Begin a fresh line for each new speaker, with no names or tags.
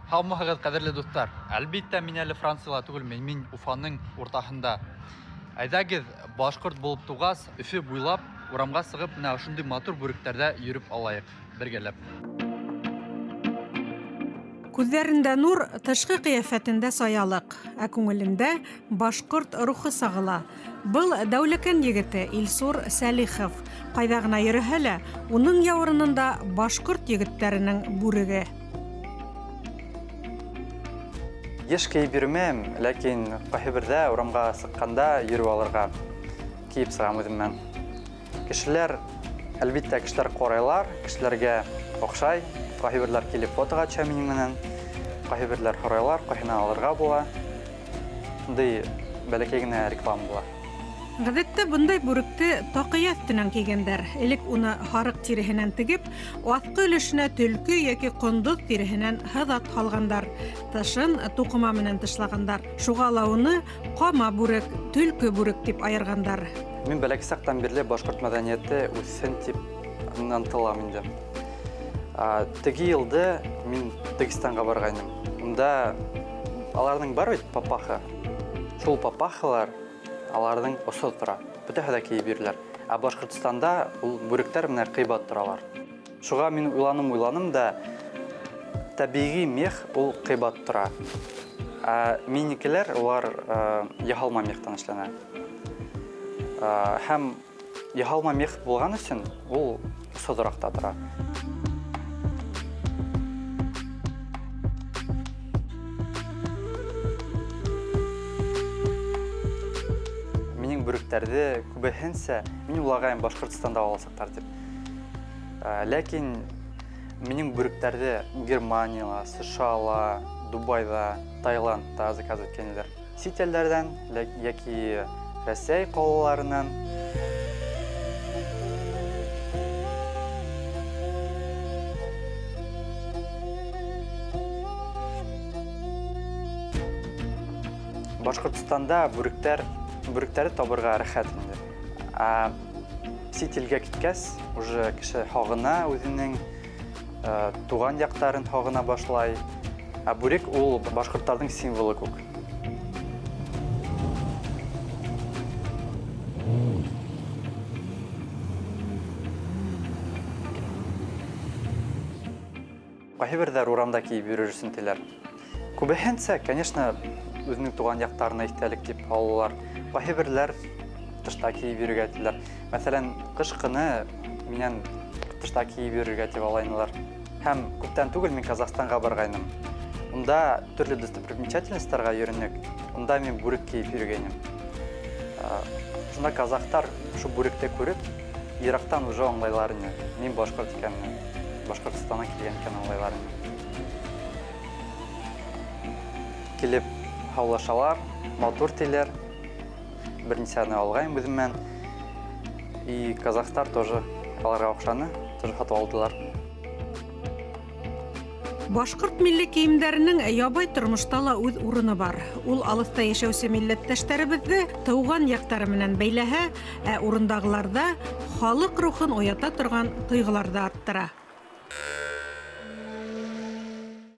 Һаумыһығыҙ, ҡәҙерле дуҫтар! Әлбиттә, мин әле Францияла түгелмен, мин Уфаның уртаһында. Әйҙәгеҙ, башҡорт булып туғас, Өфө буйлап урамға сығып, менә ошондай матур бүректәрҙә йөрөп алайыҡ бергәләп.
Күҙҙәрендә нур, тышҡы ҡиәфәтендә саялыҡ, ә күңелендә башҡорт рухы сағыла. Был Дәүләкән егете Илсур Сәлихов. Ҡайҙа ғына йөрөһә лә, уның яурынында башҡорт егеттәренең бүреге.
Еш кейеп йөрөмәйем, ләкин ҡайһы берҙә урамға сыҡҡанда йөрөп алырға кейеп сығам үҙем менән. Кешеләр, әлбиттә, кешеләр ҡарайлар, кешеләргә оҡшай. Ҡайһы берләр килеп фотоға төшә минең менән, ҡайһы берләр һорайлар, ҡайһынан алырға була. Шундай бәләкәй генә реклама була.
Ғәҙәттә бындай бүректе таҡыя өҫтөнән кейгәндәр. Элек уны һарыҡ тиреһенән тегеп, аҫҡы өлөшөнә төлкө йәки ҡондоҙ тиреһенән һыҙат һалғандар. Тышын туҡыма менән тышлағандар. Шуға ла уны ҡама бүрек, төлкө бүрек дип айырғандар.
Мин бәләкәй саҡтан бирле башҡорт мәҙәниәте үҫһен тип ынтылам инде. Теге йылды мин Дагестанға барғайным. Унда аларҙың бар бит папаха. Шул папахалар аларҙың осо тора. Бөтәһе лә кейеп йөрөләр. Ә Башҡортостанда ул бүректәр менә ҡыйбат торалар. Шуға мин уйланым, уйланым да, тәбиғи мех ул ҡыйбат тора. Ә минекеләр улар яһалма мехтан эшләнә. Һәм Яһалма мех булган өчен ул содырак та тора. Минең бүректәрҙе күбеһенсә мин уйлағайым Башҡортостанда аласаҡтар тип. Ләкин минең бүректәрҙе Германияла, США-ла, Дубайҙа, Таиландта заказ иткәйнеләр. Сит илдәрҙән йәки Рәсәй ҡалаларынан. Башҡортостанда бүректәр, бүректәрҙе табырға рәхәт инде. Ә сит илгә киткәс, уже кеше һағына үҙенең туған яҡтарын һағына башлай. Ә бүрек ул башҡорттарҙың символы күк. Ҡайһы берҙәр урамда кейеп йөрөр өсөн тиләр. Күбеһенсә, конечно, үҙенең туған яҡтарына иҫтәлек тип алалар. Ҡайһы берләр тышта кейеп йөрөргә тиләр. Мәҫәлән, ҡыш көне минән тышта кейеп йөрөргә тип алайнылар. Һәм күптән түгел мин Казахстанға барғайным. Унда төрлө достопримечательностьтарға йөрөнөк. Унда мин бүрек кейеп йөрөгәйнем. Шунда казахтар шу бүректе күреп, ерактан уже аңлайлар ине, мин башҡорт икәнне, Башҡортостаннан килгән икәнне аңлайлар ине. Килеп һаулашалар, матур тиләр. Бернисәне алғайым үҙем менән. И казахтар тоже аларға оҡшаны, тоже һатып алдылар.
Башҡорт милли кейемдәренең ябай тормошта ла үҙ урыны бар. Ул алыҫта йәшәүсе милләттәштәребеҙҙе тыуған яҡтары менән бәйләһә, ә урындағыларҙа халыҡ рухын уята торған тойғоларҙы арттыра.